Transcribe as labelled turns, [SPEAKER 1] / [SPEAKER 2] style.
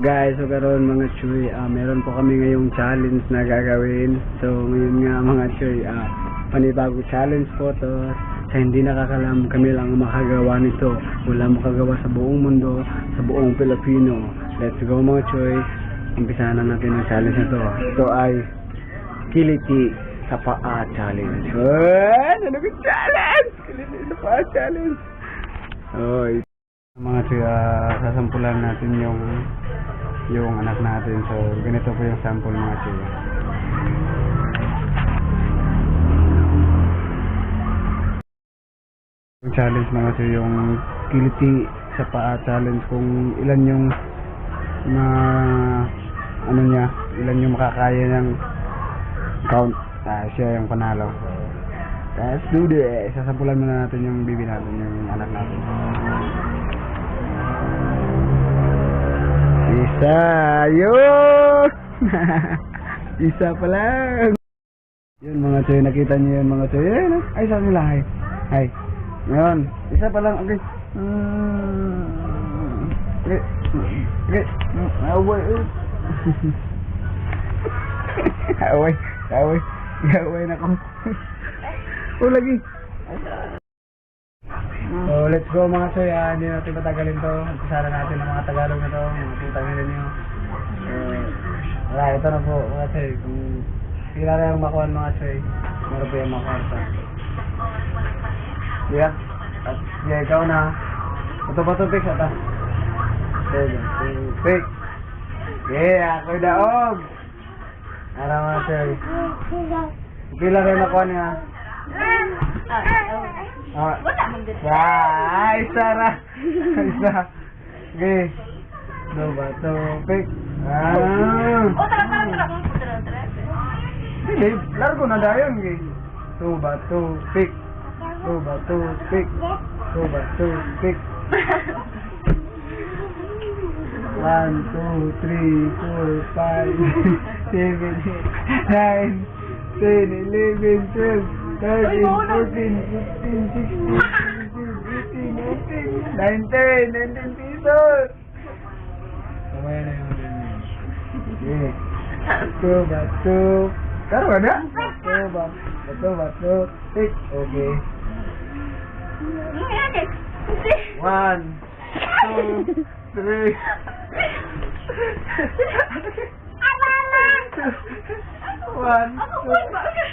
[SPEAKER 1] Guys, so karon mga chuy, meron po kami ngayong challenge na gagawin. So ngayon nga mga chuy, panibago challenge po to. Sa hindi nakakalam, kami lang ang makagawa nito. Wala makagawa sa buong mundo, sa buong Pilipino. Let's go, mga chuy. Umpisahan na natin ang challenge na to. Ito ay kiliti sa paa challenge. Ay, ano yung challenge? Kiliti sa paa challenge. Oy. Mga chuy, sasampulan natin yung anak natin. So, ganito po yung sample, mga chuy. Yung challenge, mga chuy, yung kiliti sa paa challenge, kung ilan yung na ano niya, ilan yung makakaya niyang count. Siya yung panalo. So, let's do this! Sasampulan muna natin yung bibi natin, yung anak natin. Isa! Yun! Isa pa lang! Yun, mga choy, nakita niyo yun, mga choy. Ayun, oh. Ay, sabi nila, hi. Hi. Yun, isa pa lang, okay. Okay. Okay. Away. Oh. Away. Away. Away na ko. Oh, lagi. So, let's go, mga choy. Hindi natin patagalin to. Umpisa na natin ang mga Tagalog na to. Mga putang ina niyo. So, wala, ito na po, mga choy. Kung sila na yung makuha, mga choy, meron po yung makuha. Yeah. At yeah, ikaw na. Ito ba ito, Fix? Ata. Two, two, pick. Yeah, ako'y daog. Ara, mga choy. Pila kayo makuha niya? Ah,
[SPEAKER 2] Wala man dito.
[SPEAKER 1] Ah, isa ra. Isa. Okay. Do ba to pick. Ah.
[SPEAKER 2] Oh, tara, tara, tara. Tara, tara.
[SPEAKER 1] Dili, largo na dayon gay. Two ba two pick. Two ba two pick. Two ba two pick. 1, 2, 3, 4, 5, 7, 8, 9, 10, 11, 12, 13, 14, 15, 16, 17, 18, 19, 19 pesos! Mamaya na yung ganyan. Okay. Two ba two? Karo ka na? Two ba? Two ba two? Six. Okay. One, two, three. One, two.